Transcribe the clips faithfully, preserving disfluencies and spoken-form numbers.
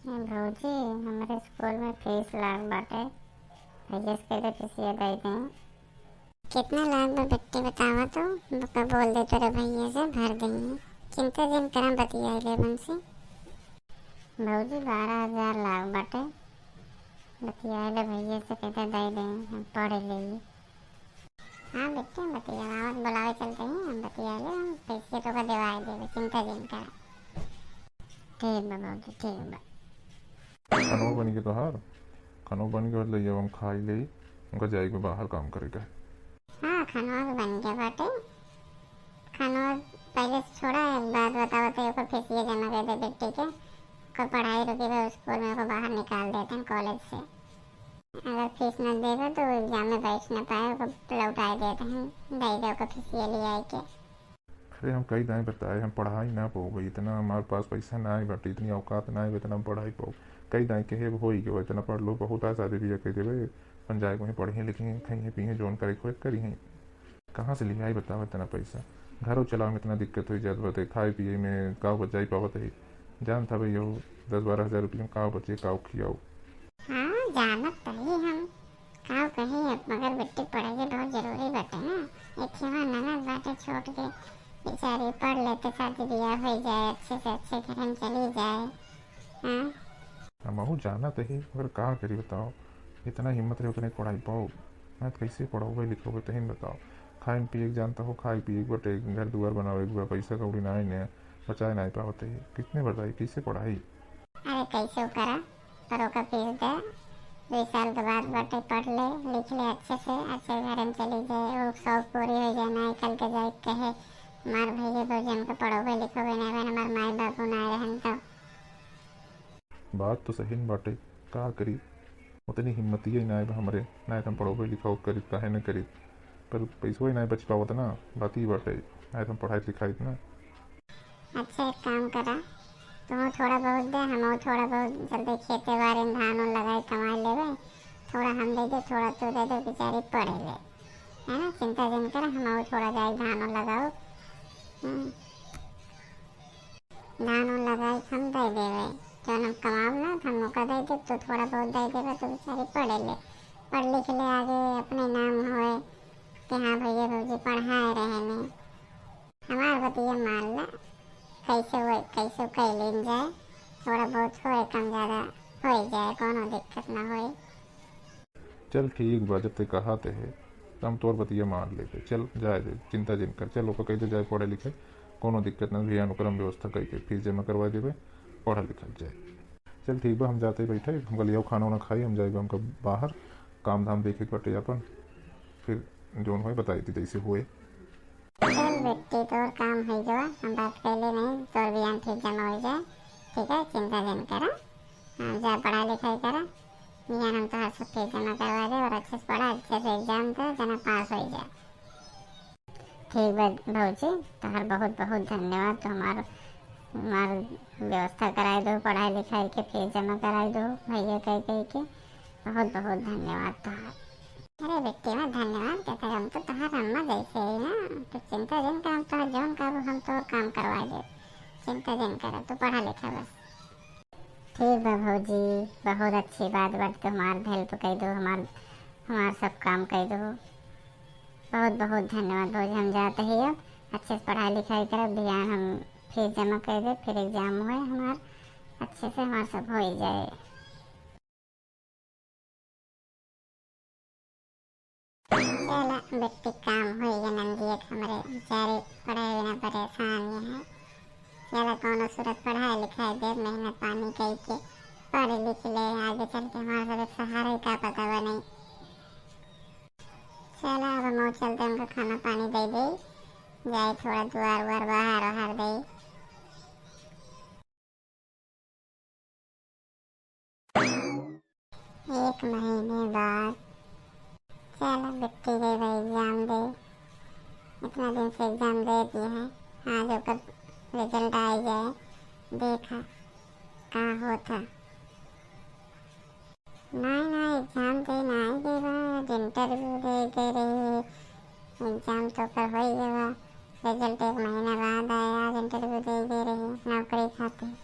भौजी, हमरे स्कूल में फीस लाग बाटे, भैया से कह दे फीसिया दे दें। कितना लाग बा बेटी, बतावा तो, ओका बोल दे तोरे भैया से भर देंगे। चिंता जिन करा, बतिया ले बंसी। भौजी, बारह हजार लाग बाटे, बतिया ले भैया से, कह दे दे दें, हम पढ़ लेंगे। हाँ बेटी, हम बतियावत बोलावे चलते ही, हम बतिया ले, हम पैसे तो का देवाए देबे, चिंता जिन करा। ठीक बा बाबूजी, ठीक बा। खानो बन के तोहार, खानो बन के ले जाओ, हम खाई ले, उनका जाए के बाहर काम करे का। हाँ, खानो भी बन गया बाटे। खानो पहले से छोड़ा, एक बात बताओ तो, ओकर फीसिया जमा कर दे बेटी के, ओकर पढ़ाई रुकी बा स्कूल में, ओकर बाहर निकाल देते हैं कॉलेज से। अगर फीस न देबे तो एग्जाम में बैठ न पाए, ओकर लौटाए देते हैं, दे दे ओकर फीसिया ले आए के। अरे हम कई दाई बताए, हम पढ़ाई ना पाओ भाई, इतना हमारे पास पैसा ना आए बाटे, इतनी औकात ना आए, इतना हम पढ़ाई पाओ। कई दाई कहे, "अब होई गयो, इतना पढ़ लो, बहुत आ, शादी बियाह कर देबे, अपन जाए वहीं पढ़े लिखे, खाइए पिए, जौन करे खोए करी हैं।" कहाँ से लियाई बताओ इतना पैसा? घरों चलावे में इतना दिक्कत हो जात बाटे, खाए पिए में काव बचाई पावत है। जानत हवे यो दस बारह हजार रुपया में काव बचे, काव खियाओ। हाँ, जानत तो ही हम। काव कही अब, मगर बेटी पढ़ाई बहुत जरूरी बाटे ना। एक ठेवा ननद बाटे छोट के, बेचारी पढ़ लेते, शादी बियाह हो जाए, अच्छे से अच्छे घर में चली जाए। हाँ। हमहू जानत ही, मगर का करी बताओ, इतना हिम्मत रहे उतने पढ़ाई पाओ, ना तो कैसे पढ़ोगे लिखोगे, तहिन बताओ। खाए पिए के जानता हो, खाए पिए के बटे, घर दुआर बनावे के बा, पैसा कौड़ी ना आए ने, बचाए ना पावत है, कितने बताई, कैसे पढ़ाई? अरे कैसे करा, पर ओकर फीस दे, दो साल के बाद बटे पढ़ ले, लिख ले अच्छे से, अच्छे घर में चली जाए, वो शौक पूरी हो जाए, ना कल के जाए कहे, "हमार भैया भौजी हमके पढ़ोगे लिखोगे नहीं बहन, हमार माई बाबू ना रहन तो।" बात तो सही न बाटे, का करी, उतनी हिम्मतिये ना आए हमरे, ना हम पढ़ोगे लिखोगे करीत, काहे न करीत, पर पैसवा ही ना बच पावत ना, बात ही बाटे, ना हम पढ़ाई लिखाई ना। अच्छा, एक काम करा, तुम थोड़ा बहुत दे, हम थोड़ा बहुत जल्दी खेते बारे में धान उन लगाए, कमाए लेवे, थोड़ा हम दे दे, थोड़ा तू दे दे, बेचारी पढ़े ले, है ना? चिंता जिन कर, हम थोड़ा जाए धान उन लगाओ। हम्म। धान उन लगाए हम दे देवे, जौन हम कमाब ना, तो हम ओका दे दे, तो थोड़ा बहुत दे देवे, तो बेचारी पढ़े ले, पढ़ लिख ले, आगे अपने नाम होए कि हाँ भैया भौजी पढ़ाए रहे ने। हमार बतिया मान ला, कैसे वो, कैसे कैलिन जाए, थोड़ा बहुत होए, कम ज्यादा हो जाए, कोनो दिक्कत ना होए। चल ठीक बा, जब ते कहा ते है, त हम तोर बतिया मान लेबे। चल जाए दे, चिंता जिन कर। चल ओकर कह दे जाए पढ़े लिखे, कोनो दिक्कत ना, भैया अनुक्रम व्यवस्था कह के फीस जमा करवा देबे, पढ़ल लिखल जाए। चल ठीक बा, हम जाते बैठे, हम गलियाओ खाना वाना खाई, हम जाए हमका बाहर काम धाम देखे के बाटे अपन, फिर जौन होए बताई थी जैसे होए। चल बेटी, तोर काम हो गवा, हम बात कैले नहीं, तोर बियान फीस जमा हो जाए, ठीक है, चिंता जिन करा। हाँ, जा पढ़ाई लिखाई करा, बियान हम तोहार सब फीस जमा करवा दे और अच्छे से पढ़ा, अच्छे से एग्जाम दे, जना पास हो जाए। ठीक बा भौजी, तोहार बहुत बहुत धन्यवाद, तो हमार, हमार व्यवस्था कराए दो, पढ़ाई लिखाई के फीस जमा कराए दो, भैया कह कह के बहुत बहुत धन्यवाद तोहार। अरे बेटी, मैं धन्यवाद कहता, हम तो तोहार अम्मा जैसे ही ना, तो चिंता जिन कर, हम तोहार जौन कहबो हम तोर काम करवा दे, चिंता जिन कर, तू पढ़ा लिखा बस। ठीक बा भौजी, बहुत अच्छी बात बाटे, तो हमार हेल्प कह दो, हमार, हमार सब काम कह दो। बहुत बहुत धन्यवाद भौजी, हम जाते ही अब अच्छे से पढ़ाई लिखाई करब, ध्यान हम फीस जमा कर दे, फिर एग्जाम हुए हमार, अच्छे से हमार सब हो ही जाए। चला बेटी, काम होई गए, नंदिया के हमरे बेचारी पढ़े बिना परेशान ये है। चला कौनो सूरत पढ़ाई लिखाई दे, मेहनत पानी कई के पढ़ लिख ले, आगे चल के हमारे सब एक सहारा ही का पता बने। चला अब हम चलते, उनका खाना पानी दे दे, जाए थोड़ा दुआर उआर बहार वहार दे। एक महीने बाद। चल, बिट्टी दे भाई, एग्जाम दे। इतना दिन से एग्जाम दे दिए हैं, आज ओकर रिजल्ट आ जाए, देखा का होता। नहीं, नहीं, एग्जाम दे नहीं गए बा, इंटरव्यू दे गए रही, एग्जाम तो ओकर हो ही गए बा, रिजल्ट एक महीना बाद आया, आज इंटरव्यू दे गए रही नौकरी खातिर।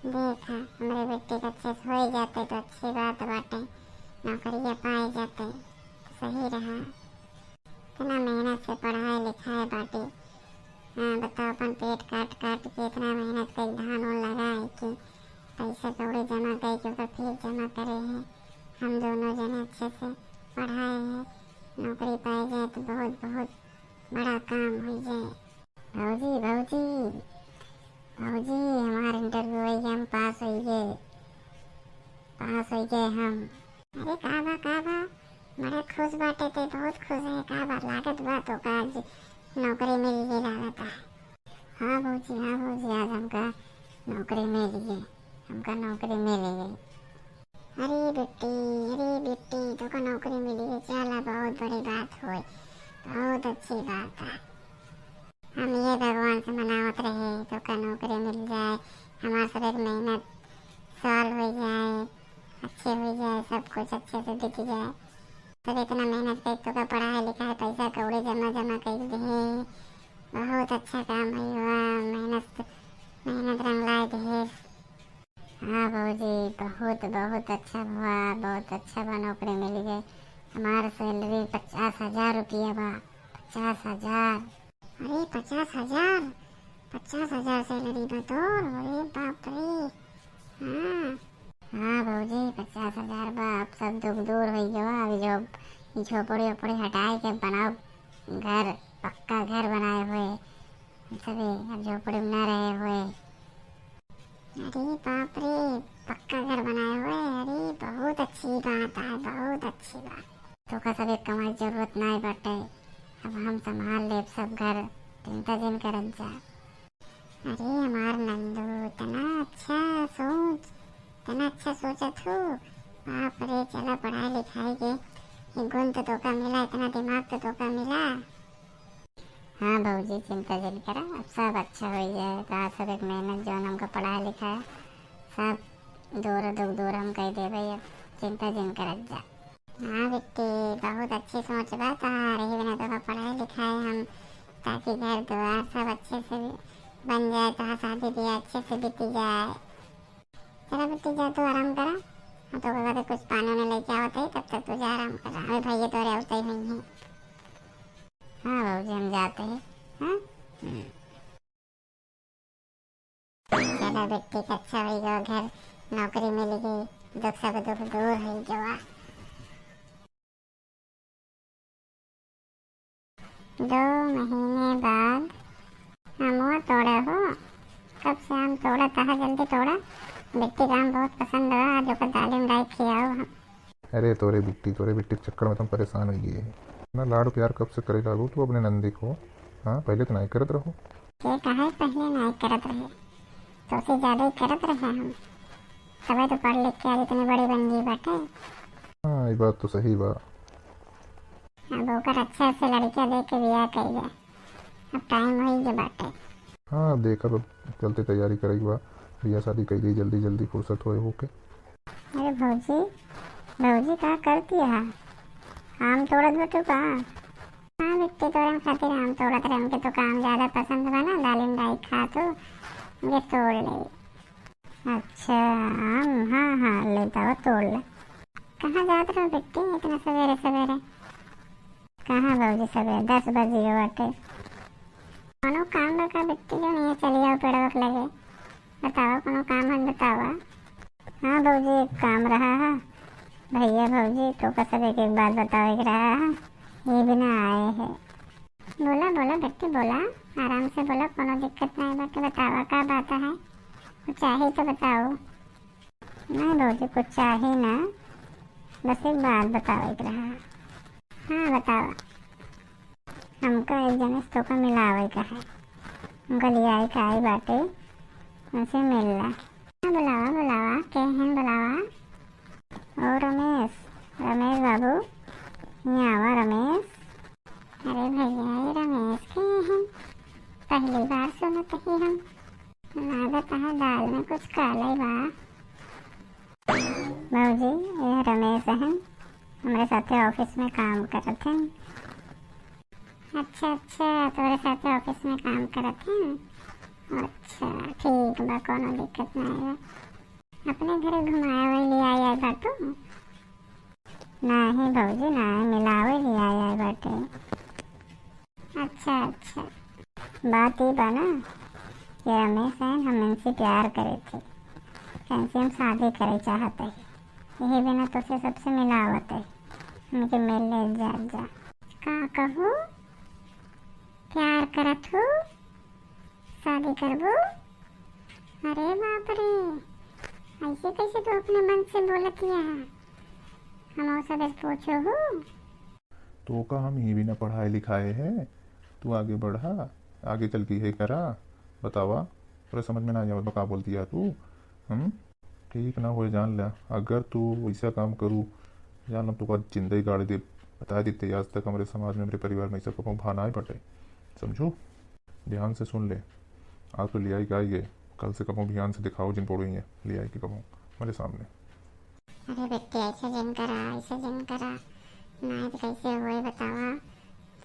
देखा, हमरे बेटी के अच्छे से होइ जाते तो अच्छी बात बाटे, नौकरिया पाए जाते तो सही रहा। इतना मेहनत से पढ़ाई लिखाई बाटे, हाँ, बताओ, अपन पेट काट काट के इतना मेहनत कइ, धान उन लगाए के, पैसा कौड़ी जमा कइ के ओकर फीस जमा करे हैं। हम दोनों जने अच्छे से पढ़ाए हैं, नौकरी पाए जाए तो बहुत, बहुत बड़ा काम होइ जाए। भौजी, भौजी, भौजी, हमार interview होइ गए, हम पास होइ गए, पास होइ गए हम। अरे का बा, का बा? बड़ा खुश बाटे ते, बहुत खुश है। का बा, लागत बा तोका आज नौकरी मिल गई लागत है? हाँ भौजी, हाँ भौजी, आज हमका नौकरी मिल गई, हमका नौकरी मिल गई। अरे बिट्टी, अरे बिट्टी, तोका नौकरी मिल गई, चला, बहुत बड़ी बात हुई, बहुत अच्छी बात है। हम ये भगवान से मनावत रहे, तोका नौकरी मिल जाए, हमार सब एक मेहनत सफल होइ जाए, अच्छे होइ जाए, सब कुछ अच्छे से बीत जाए। सब इतना मेहनत कइ तोका पढ़ाई लिखाई, पैसा कौड़ी जमा जमा कइ दिहे, बहुत अच्छा काम भइल बा, मेहनत, मेहनत रंग लाए दिहे। हाँ भौजी, बहुत, बहुत अच्छा हुआ, बहुत अच्छा बा, नौकरी मिल गए। हमार salary पचास हजार रुपया बा, पचास हजार। अरे पचास हजार, पचास हजार salary बा तोर? अरे बाप रे। हाँ, हाँ भौजी, पचास हजार बा। अब सब दुख दूर होइ गवा। अब जो ई झोपड़ी ओपड़ी हटाए के बनाओ घर, पक्का घर बनाए हुए हम सभी, अब झोपड़ी में ना रहे हुए। अरे बाप रे, पक्का घर बनाए हुए, अरे बहुत अच्छी बात है, बहुत अच्छी बात। तोका सब एक कमाई जरूरत नाई बाटे, अब हम संभाल लेब सब घर, चिंता जिन करत जा। अरे हमार नंदू, इतना अच्छा सोच, इतना अच्छा सोचत हो। बाप रे, चला पढ़ाई लिखाई के एक गुण तो तोका मिला, इतना दिमाग तो तोका मिला। हाँ भौजी, चिंता जिन करा, अब सब अच्छा होइ जाए। तो आज सब एक मेहनत जौन हमका पढ़ाया लिखाया, सब दूर दुख दूर हम कइ देबे, अब चिंता जिन करत जा। हाँ बिट्टी, बहुत अच्छी सोच बा तोहार, यही बिना तोका पढ़ाई लिखाई हम, ताकि घर दुआर सब अच्छे से बन जाए, तोहार शादी ब्याह अच्छे से बीती जाए। चला बिट्टी, जा तू आराम करा, हम तोका कुछ पानी उनी लेके आवत है, तब तक तू जा आराम करा, अभी भैया तोरे आवते ही नहीं है। हाँ भौजी, हम जाते हैं। हाँ? हम्म। चला बिट्टी, के अच्छा होइ गवा, घर नौकरी मिल गई, दुख सब दुख दूर होइ गवा। दो महीने बाद आमवा तोड़ा हो। कब से आम तोड़ा, तहा जल्दी तोड़ा। बिट्टी के आम बहुत पसंद बा, आज ओकर दालिम डाई खियाओ हम। अरे तोरे बिट्टी, तोरे बिट्टी के चक्कर में तो हम परेशान होइ गए। इतना लाड़ प्यार कब से करे लागू तू अपने नंदी को? हाँ, पहले तो नाई करत रहो। के कहे पहले नाई करत रहे, तोसे ज्यादा ही करत रहे हम, तबे तो पढ़ लिख के आज इतनी बड़ी बन गई बाटे। हाँ, ये बात तो सही बा। अब ओकर अच्छा से लड़किया देख के बियाह कइले, अब टाइम होइ गए बाटे। हाँ, देखब, अब चलते तैयारी करे के बा, बियाह शादी कइ ली जल्दी जल्दी, फुर्सत होए होके। अरे भौजी, भौजी का करती है? आम तोड़त बटू का? हाँ बिट्टी, तोरे खातिर आम तोड़त रहे, हमके तो आम ज्यादा पसंद बा ना, दालिम डाई खा तो ये तोड़ ले। अच्छा, आम, हाँ, हाँ, ले जाओ, तोड़ ले। कहाँ जात रहो बिट्टी इतना सवेरे सवेरे? कहाँ भौजी, सवेरे दस बज गए बाटे। कोनो काम बा का बिट्टी, जो नहीं चली आओ पेड़वा के लगे? बताओ, कोनो काम है, बताओ। हाँ भौजी, एक काम रहा है। भैया भौजी, तोका सब एक एक बात बतावे के रहा है, ये भी ना आए है। बोला, बोला बेटी, बोला, आराम से बोला, कोनो दिक्कत नहीं बाटे, बतावा का बात है, कुछ चाही तो बताओ। नहीं भौजी, कुछ चाही ना, बस एक बात बतावे के रहा। हाँ, बतावा। हमका एक जने से तोका मिलावे का है, हमका लियाए का आई बाटे, उनसे मिल ला। हाँ, बुलावा, बुलावा, के हैं बुलावा? ओ रमेश, रमेश बाबू, यहाँ आवा रमेश। अरे भैया, ये रमेश के हैं? पहली बार सुनत ही हम। लागत है दाल में कुछ काला ही बा। भौजी, ये रमेश हैं, हमरे साथे office में काम करत हैं। अच्छा, अच्छा, तोरे साथे office में काम करत हैं? अच्छा, ठीक बा, कोनो दिक्कत नाहीं बा। अपने घरे घुमाए ले आया बा तू? नाहीं भौजी, नाहीं, मिलावे ले आया बाटे। अच्छा, अच्छा। बात ई बा ना कि रमेश है, हम इनसे प्यार करे थे, इनसे हम शादी करे चाहत है, यही बिना तोसे सबसे मिलावत है, उनके मिल ले जा, जा। का कहू? प्यार करत हो? शादी करबो? अरे बाप रे, ऐसे कैसे तू अपने मन से बोलत हिया? हम सब पूछो हो? तो का हम ही बिना पढ़ाए लिखाए है? तू आगे बढ़ा, आगे चल के है करा, बतावा, तोरे समझ में ना आवत बा का बोलती है तू? हम ठीक ना होए जान ल्या, अगर तू ऐसा काम करू, जान ल्या, तोका जिंदगी गाड़ दे। बता देते, आज तक हमरे समाज में, हमरे परिवार में ऐसा कबो भा ना बाटे, समझू? ध्यान से सुन ले, आज तो लियाई के आई है, कल से कबो ध्यान से दिखाओ जिन पड़ो ही है, लियाई के कबो हमरे सामने। अरे बेटी, ऐसा जिन करा, ऐसा जिन करा, नाहीं तो कैसे होए बतावा?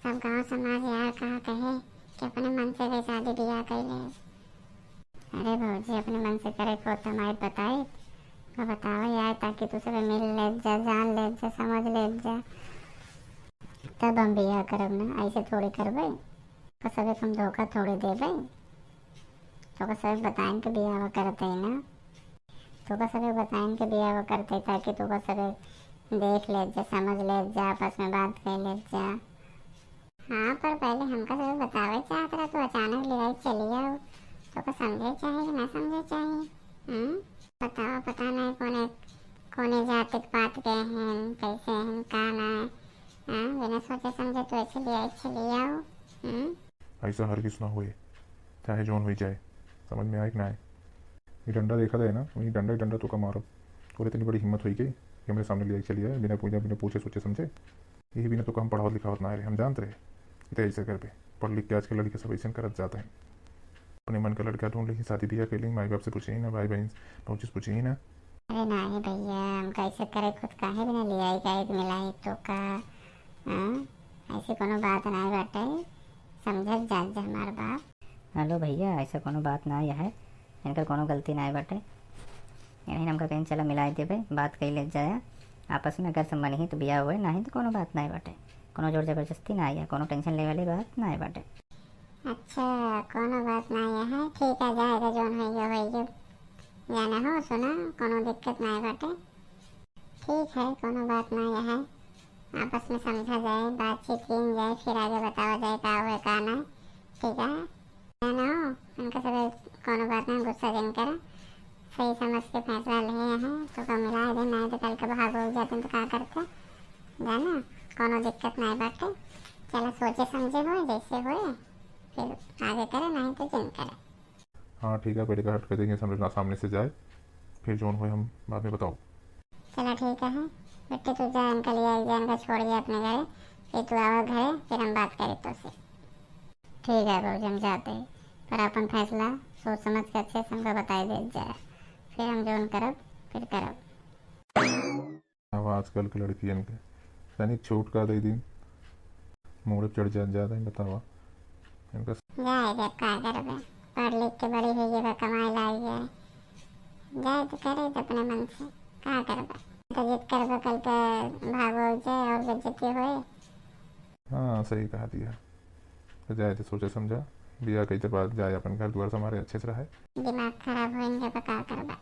सब गांव समाज यार कहा कहे कि अपने मन से वे शादी बियाह कैले। अरे भौजी, अपने मन से करे को तो माई बताई, और बतावा यार, ताकि तू सबे मिल ले जा, जान ले जा, समझ ले जा, तब हम बियाह करब ना, ऐसे थोड़ी करबे। तो सबे हम धोखा थोड़ी देबे, तो सबे बताइन के बियाह करते ही ना। तोका सबे बताइन के बियाह करते, ताकि तोका सबे देख ले जा, समझ ले जा, आपस में बात कर ले जा। हाँ, पर पहले हमका सबे बतावे चाहत रहा, तू अचानक ले आई चली आओ, तोका समझे चाही कि ना समझे चाही? हम्म? बताओ, पता नहीं कोने, कोने जाति के पात के हैं, कैसे हैं, का ना है। हाँ, बिना सोचे समझे तू ऐसे ले आई चली आओ। हम्म? ऐसा हरगिज ना होए, चाहे जौन होई जाए। समझ में आए कि ना आए? ये डंडा देखा जाए ना, वही डंडा ही डंडा तोका मारब। तोरे इतनी बड़ी हिम्मत होई के कि हमरे सामने ले आई चली आए, बिना पूछे, बिना पूछे सोचे समझे। यही बिना तोका हम पढ़ावत लिखावत ना रहे, हम जानत रहे। इतना ऐसे करबे, पढ़ लिख के आज के लड़के सब ऐसे करत जाते हैं। अपने मन का लड़का ढूंढ ली, शादी बियाह कर ली, माई बाप से पूछे ही ना, भाई बहन भौजी से पूछे ही ना। अरे नाहीं भैया, हम कैसे करे खुद काहे बिना ले आई, गाय मिलाई तोका? हाँ? ऐसी कोनो बात नाहीं बाटे, समझत जात जा हमार बात। हेलो भैया, ऐसा कोनो बात नाहीं है, इनकर कोनो गलती नाहीं बाटे। यही हमका कहीं चला मिलाई देबे, बात कई ले जाया आपस में, अगर सब मन ही तो बियाह होए, नाहीं तो कोनो बात नाहीं बाटे, कोनो जोर जबरदस्ती नाहीं है, कोनो tension लेवे वाली बात नाहीं बाटे। अच्छा, कोनो बात नाहीं है, ठीक है, जाए तो जौन होइगे होइगे, जाना हो सुना, कोनो दिक्कत नाहीं बाटे। ठीक है, कोनो बात ना है, आपस में समझा जाए, बातचीत कीन जाए, फिर आगे बतावा जाए का हुए का ना। ठीक है, ना हो, इनका सब कोनो बात ना, गुस्सा जिन करा, सही समझ के फैसला ले हैं, तोका मिला दे, ना तो कल के भाग हो जाते तो का करते, जाना, कोनो दिक्कत ना बाटे। चला, सोचे समझे होए, जैसे होए, फिर आगे करे, नहीं तो जिन करे। हाँ ठीक है, पहले का हट कर देंगे, सामने, सामने से जाए, फिर जौन होए हम बाद में बताओ। चला ठीक है, बेटे तू जा, इनका लिया, जा, इनका छोड़ दिया अपने घरे, फिर तू आवा घरे, फिर हम बात करें तो से। ठीक है बाबूजी, हम जाते हैं, पर अपन फैसला सोच समझ के अच्छे से हमका बताई दे जाए, फिर हम जौन करब, फिर करब। अब आजकल के लड़कियन के तनिक छूट का दे दिन, मूड़े चढ़ जात ज्यादा ही बतावा। इनका जाए दे, का करबे, पढ़ लिख के बड़ी हुई है, कमाए लाग गए, जाए तो करे तो अपने मन से, का करबे, तो जिद करबे कल के भागो जाए और बेइज्जती होए। हाँ, सही कहा दिया। तो जाए तो सोचा समझा, बियाह कई तो बाद जाए, अपन घर दुआर संभारे, अच्छे से रहे। दिमाग खराब होएंगे तो का करबे।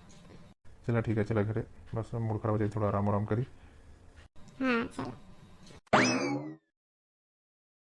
चला ठीक है, चला घरे, बस अब मूड खराब हो जाए, थोड़ा आराम आराम करी। हाँ चलो।